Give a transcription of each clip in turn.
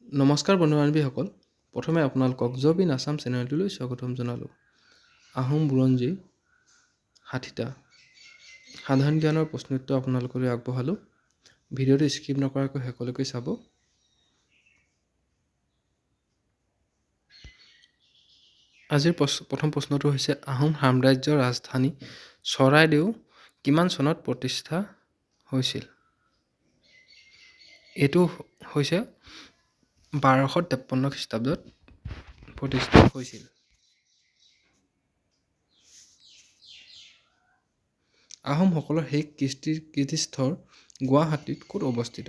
নমস্কাৰ বন্ধু বান্ধৱীসকল, প্ৰথমে আপোনালোকক জব ইন আছাম চেনেলটোলৈ স্বাগতম জনালোঁ। আহোম বুৰঞ্জী 60টা সাধাৰণ জ্ঞানৰ প্ৰশ্নোত্তৰ আপোনালোকলৈ আগবঢ়ালোঁ। ভিডিঅ'টো স্কিপ নকৰাকৈ শেষলৈকে চাব। আজিৰ প্ৰথম প্ৰশ্নটো হৈছে, আহোম সাম্ৰাজ্যৰ ৰাজধানী চৰাইদেউ কিমান চনত প্ৰতিষ্ঠা হৈছিল? এইটো হৈছে 1253 খ্ৰীষ্টাব্দত প্ৰতিষ্ঠা হৈছিল। আহোমসকলৰ শেষ কীৰ্তিস্থল গুৱাহাটীত ক'ত অৱস্থিত?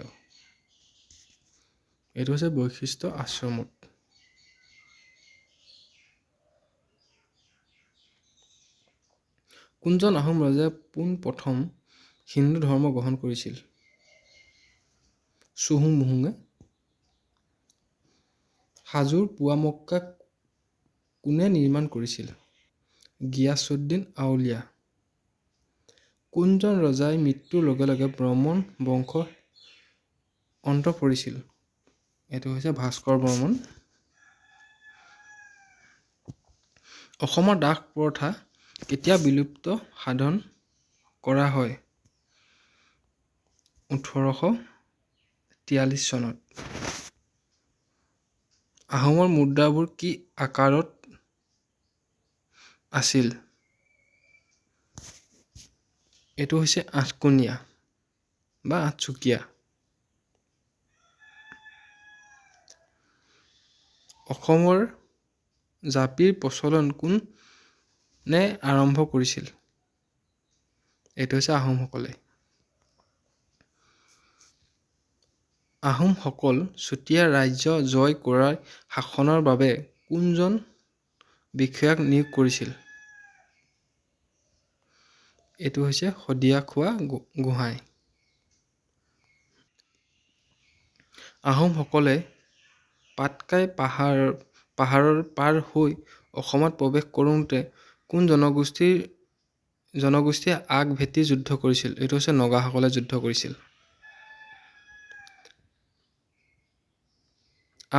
এইটো হৈছে বশিষ্ঠ আশ্ৰমত। কোনজন আহোম ৰজাই পোনপ্ৰথম হিন্দু ধৰ্ম গ্ৰহণ কৰিছিল? চুহুংমুঙে। হাজোৰ পোৱামক্কা কোনে নিৰ্মাণ কৰিছিল? গিয়াছুদ্দিন আউলিয়া। কোনজন ৰজাই মৃত্যুৰ লগে লগে বৰ্মন বংশৰ অন্ত পৰিছিল? এইটো হৈছে ভাস্কৰ বৰ্মন। অসমৰ দাস প্ৰথা কেতিয়া বিলুপ্ত সাধন কৰা হয়? 1843 চনত। আহোমৰ মুদ্ৰাবোৰ কি আকাৰত আছিল? এইটো হৈছে আঠকোণীয়া বা আঠচুকীয়া। অসমৰ জাপিৰ প্ৰচলন কোনে আৰম্ভ কৰিছিল? এইটো হৈছে আহোমসকলে। আহোমসকল চুতীয়া ৰাজ্য জয় কৰাৰ শাসনৰ বাবে কোনজন বিষয়াক নিয়োগ কৰিছিল? এইটো হৈছে শদিয়াখোৱা গোহাঁই। আহোমসকলে পাটকাই পাহাৰৰ পাৰ হৈ অসমত প্ৰৱেশ কৰোঁতে কোন জনগোষ্ঠীয়ে আগ ভেটি যুদ্ধ কৰিছিল? এইটো হৈছে নগাসকলে যুদ্ধ কৰিছিল।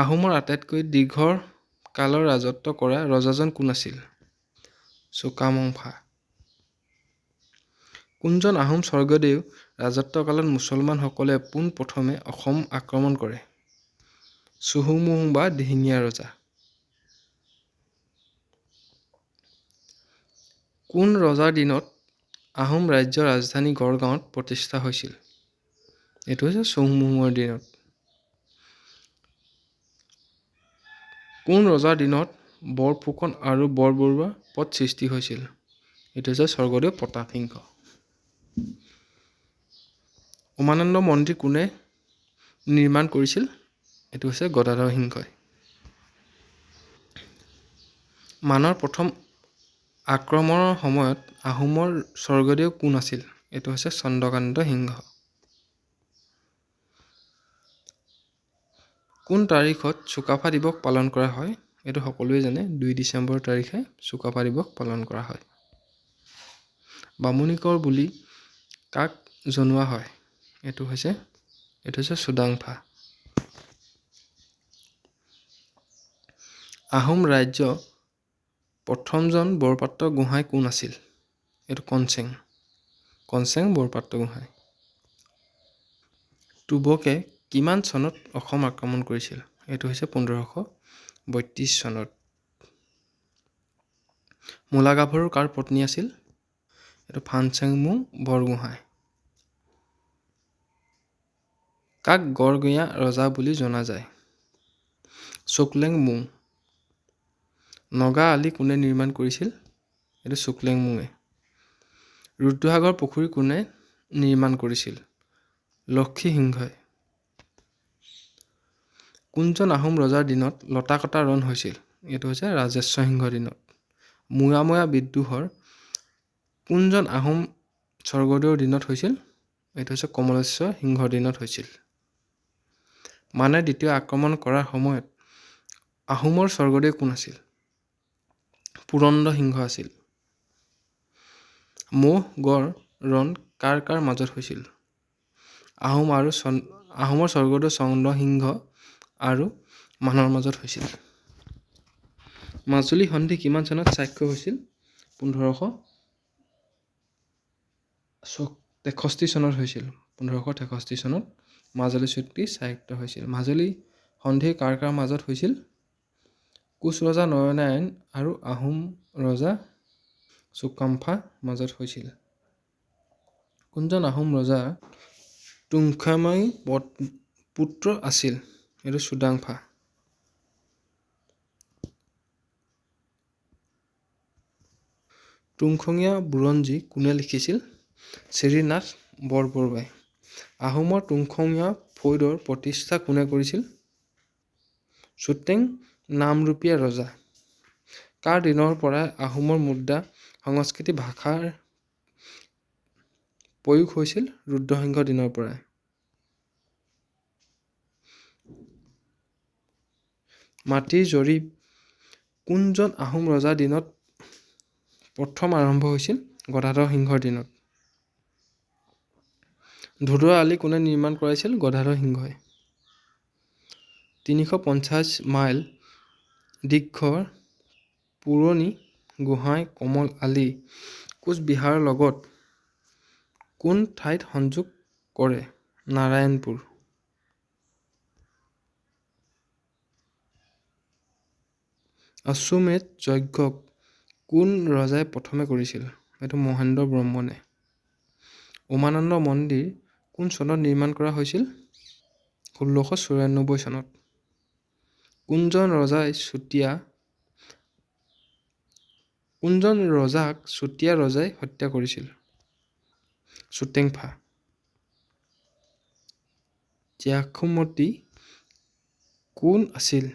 আহোমৰ আটাইতকৈ দীৰ্ঘ কালৰ ৰাজত্ব কৰা ৰজাজন কোন আছিল? চুকামফা। কোনজন আহোম স্বৰ্গদেউ ৰাজত্বকালত মুছলমানসকলে পোনপ্ৰথমে অসম আক্ৰমণ কৰে? চুহুংমুং বা দিহিঙীয়া ৰজা। কোন ৰজাৰ দিনত আহোম ৰাজ্যৰ ৰাজধানী গড়গাঁৱত প্ৰতিষ্ঠা হৈছিল? এইটো হৈছে চুহুংমুঙৰ দিনত। কোন ৰজাৰ দিনত বৰফুকন আৰু বৰবৰুৱা পদ সৃষ্টি হৈছিল? এইটো হৈছে স্বৰ্গদেউ প্ৰতাপ সিংহ। উমানন্দ মন্দিৰ কোনে নিৰ্মাণ কৰিছিল? এইটো হৈছে গদাধৰ সিংহই। মানৰ প্ৰথম আক্ৰমণৰ সময়ত আহোমৰ স্বৰ্গদেউ কোন আছিল? এইটো হৈছে চন্দ্ৰকান্ত সিংহ। কোন তাৰিখত চুকাফা দিৱস পালন কৰা হয়? এইটো সকলোৱে জানে, 2 ডিচেম্বৰ তাৰিখে চুকাফা দিৱস পালন কৰা হয়। বামুণীকৰ বুলি কাক জনোৱা হয়? এইটো হৈছে চুডাংফা। আহোম ৰাজ্য প্ৰথমজন বৰপাত্ৰ গোহাঁই কোন আছিল? এইটো কনচেং বৰপাত্ৰ গোহাঁই। তুবকে কিমান চনত অসম আক্ৰমণ কৰিছিল? এইটো হৈছে 1532 চনত। মূলাগাভৰু কাৰ পত্নী আছিল? এইটো ফানচেংমুং বৰগোহাঁই। কাক গড়গঞা ৰজা বুলি জনা যায়? চুকলেংমুং। নগা আলি কোনে নিৰ্মাণ কৰিছিল? এইটো চুকলেংমুঙে। ৰুদ্ৰসাগৰ পুখুৰী কোনে নিৰ্মাণ কৰিছিল? লক্ষী সিংহই। কোনজন আহোম ৰজাৰ দিনত লতাকটা ৰণ হৈছিল? এইটো হৈছে ৰাজেশ্বৰ সিংহৰ দিনত। মোৱামৰীয়া বিদ্ৰোহৰ কোনজন আহোম স্বৰ্গদেউৰ দিনত হৈছিল? এইটো হৈছে কমলেশ্বৰ সিংহৰ দিনত হৈছিল। মানে দ্বিতীয় আক্ৰমণ কৰাৰ সময়ত আহোমৰ স্বৰ্গদেউ কোন আছিল? পুৰন্দৰ সিংহ আছিল। ম'হগড় ৰণ কাৰ কাৰ মাজত হৈছিল? আহোমৰ স্বৰ্গদেউ চন্দ্ৰসিংহ আৰু মানৰ মাজত হৈছিল। মাজুলী সন্ধি কিমান চনত স্বাক্ষৰ হৈছিল? 1563 চনত হৈছিল। 1563 চনত মাজুলী চুক্তি স্বাক্ষৰিত হৈছিল। মাজুলী সন্ধি কাৰ কাৰ মাজত হৈছিল? কোচ ৰজা নৰনাৰায়ণ আৰু আহোম ৰজা চুকাম্ফা মাজত হৈছিল। কোনজন আহোম ৰজা তুংখুঙীয়া পুত্ৰ আছিল? এইটো চুডাংফা। তুংখুঙীয়া বুৰঞ্জী কোনে লিখিছিল? শ্ৰীনাথ বৰবৰুৱাই। আহোমৰ তুংখুঙীয়া ফৈদৰ প্ৰতিষ্ঠা কোনে কৰিছিল? চুতেং নামৰূপীয়া ৰজা। কাৰ দিনৰ পৰাই আহোমৰ মুদ্ৰা সংস্কৃতি ভাষাৰ প্ৰয়োগ হৈছিল? ৰুদ্ৰসিংহৰ দিনৰ পৰাই। মাটিৰ জৰীপ কোনজন আহোম ৰজাৰ দিনত প্ৰথম আৰম্ভ হৈছিল? গদাধৰ সিংহৰ দিনত। ধোদৰ আলি কোনে নিৰ্মাণ কৰাইছিল? গদাধৰ সিংহই। 350 মাইল দীৰ্ঘ পুৰণি গোহাঁই কমল আলি কোচবিহাৰৰ লগত কোন ঠাইত সংযোগ কৰে? নাৰায়ণপুৰ। অশ্বমেধ যজ্ঞ কোন ৰজাই প্ৰথমে কৰিছিল? এইটো মহেন্দ্ৰ বৰ্মনে। উমানন্দ মন্দিৰ কোন চনত নিৰ্মাণ কৰা হৈছিল? 1694 চনত। কোনজন ৰজাক চুতীয়া ৰজাই হত্যা কৰিছিল? চুতেংফা। ত্যাসুমতী কোন আছিল?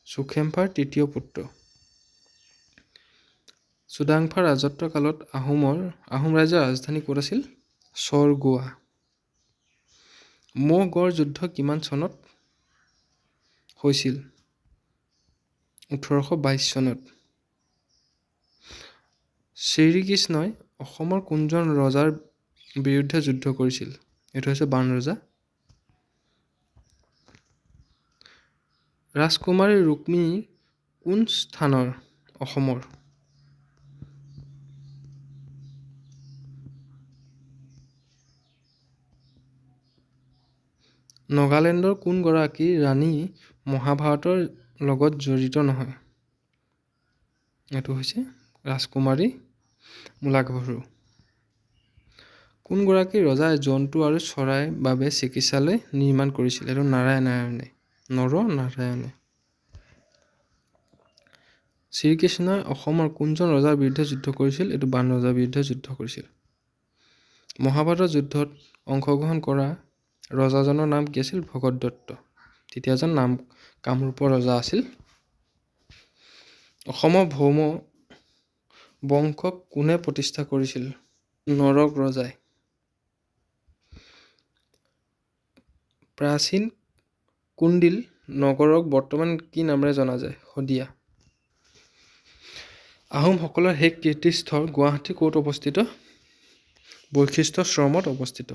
চুখেমফাৰ তৃতীয় পুত্ৰ। চুডাংফাৰ ৰাজত্বকালত আহোম ৰাজ্যৰ ৰাজধানী ক'ত আছিল? চৰগোৱা। ম'হগড় যুদ্ধ কিমান চনত হৈছিল? 1822 চনত। শ্ৰীকৃষ্ণই অসমৰ কোনজন ৰজাৰ বিৰুদ্ধে যুদ্ধ কৰিছিল? এইটো হৈছে বাণ ৰজা। ৰাজকুমাৰী ৰুক্মিণী কোন স্থানৰ? অসমৰ। নগালেণ্ডৰ কোনগৰাকী ৰাণী মহাভাৰতৰ লগত জড়িত নহয়? এইটো হৈছে ৰাজকুমাৰী মূলাগাভৰু। কোনগৰাকী ৰজাই জন্তু আৰু চৰাইৰ বাবে চিকিৎসালয় নিৰ্মাণ কৰিছিল? এইটো নৰনাৰায়ণে। শ্ৰীকৃষ্ণই অসমৰ কোনজন ৰজাৰ বিৰুদ্ধে যুদ্ধ কৰিছিল? এইটো বাণ ৰজাৰ বিৰুদ্ধে যুদ্ধ কৰিছিল। মহাভাৰতৰ যুদ্ধত অংশগ্ৰহণ কৰা ৰজাজনৰ নাম কি আছিল? ভগদত্ত। তেতিয়াজন নাম কামৰূপৰ ৰজা আছিল। অসমৰ ভৌম বংশক কোনে প্ৰতিষ্ঠা কৰিছিল? নৰক ৰজাই। প্ৰাচীন কুণ্ডিল নগৰক বৰ্তমান কি নামেৰে জনা যায়? শদিয়া। আহোমসকলৰ শেষ কীৰ্তিস্থল গুৱাহাটীৰ ক'ত অৱস্থিত? বশিষ্ঠাশ্ৰমত অৱস্থিত।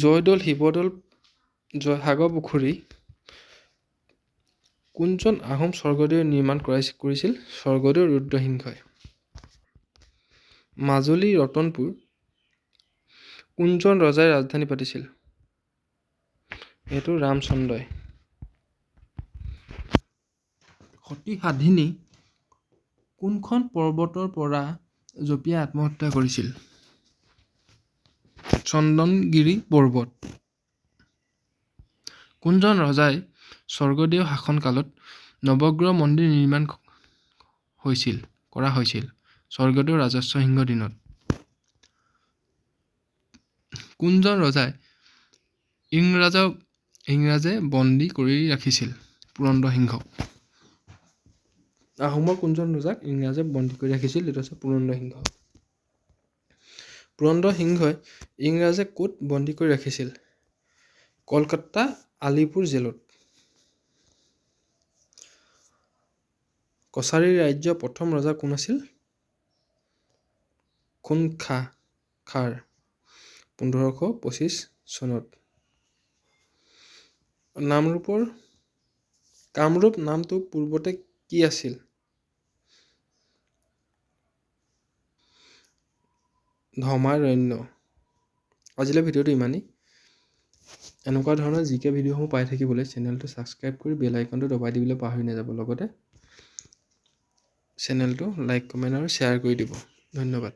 জয়দৌল, শিৱদৌল, জয়সাগৰ পুখুৰী কোনজন আহোম স্বৰ্গদেৱে নিৰ্মাণ কৰিছিল? স্বৰ্গদেউ ৰুদ্ৰসিংহই। মাজুলী ৰতনপুৰ কোনজন ৰজাই ৰাজধানী পাতিছিল? এইটো ৰামচন্দ্ৰই। সতী সাধিনী কোনখন পৰ্বতৰ পৰা জঁপিয়াই আত্মহত্যা কৰিছিল? চন্দনগিৰি পৰ্বত। কোনজন ৰজাই স্বৰ্গদেউ শাসনকালত নৱগ্ৰহ মন্দিৰ নিৰ্মাণ কৰা হৈছিল? স্বৰ্গদেউ ৰাজেশ্বৰ সিংহৰ দিনত। কোনজন ৰজাই ইংৰাজে বন্দী কৰি ৰাখিছিল? পুৰন্দৰ সিংহক। আহোমৰ কোনজন ৰজাক ইংৰাজে বন্দী কৰি ৰাখিছিল? এইটো হৈছে পুৰন্দৰ সিংহ। পুৰন্দৰ সিংহই ইংৰাজে ক'ত বন্দী কৰি ৰাখিছিল? কলকাতা আলিপুৰ জেলত। কছাৰী ৰাজ্যৰ প্ৰথম ৰজা কোন আছিল? খুনখাৰ 1525 চনত। নামৰূপৰ কামৰূপ নামটো পূৰ্বতে কি আছিল? ধৰ্মাৰণ্য। আজিলৈ ভিডিঅ'টো ইমানেই। এনেকুৱা ধৰণৰ জি কে ভিডিঅ'সমূহ পাই থাকিবলৈ চেনেলটো ছাবস্ক্ৰাইব কৰি বেল আইকনটো দবাই দিবলৈ পাহৰি নাযাব। লগতে চেনেলটো লাইক, কমেণ্ট আৰু শ্বেয়াৰ কৰি দিব। ধন্যবাদ।